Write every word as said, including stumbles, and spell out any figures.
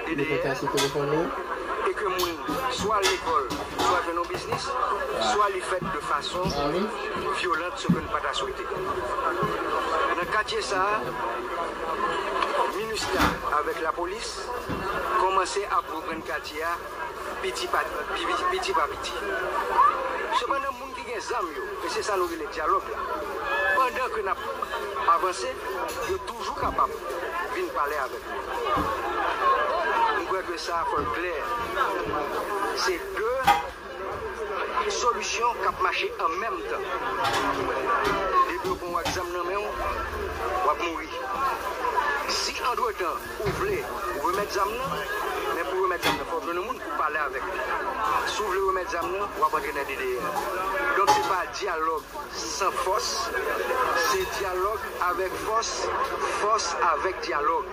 Li pa ka sou telefòn li. E ke moun swa al lekòl, swa jwenn yon biznis, swa li fèt de fason vyolant, ce que nou pa ta swete. Nan katye sa a, minista avèk lapolis kòmanse ap reprann katye a piti pa piti. Sepandan, moun ki gen zam yo, e se sa nou rele dyalòg la, pandan ke n ap avanse, yo toujou kapab vin pale avèk nou. M kwè ke sa fò l klè. Se de solisyon k ap mache an menm tan. Depi yo pran w ak zam nan men w, w ap mouri. Si antretan ou vle ou remèt zam nan, men pou remèt zam nan, fò w jwenn yon moun pou pale avèk li. Si w vle remèt zam nan, w ap antre nan D D R. Donk, se pa dyalòg san fòs, se dyalòg avèk fòs, fòs avèk dyalòg.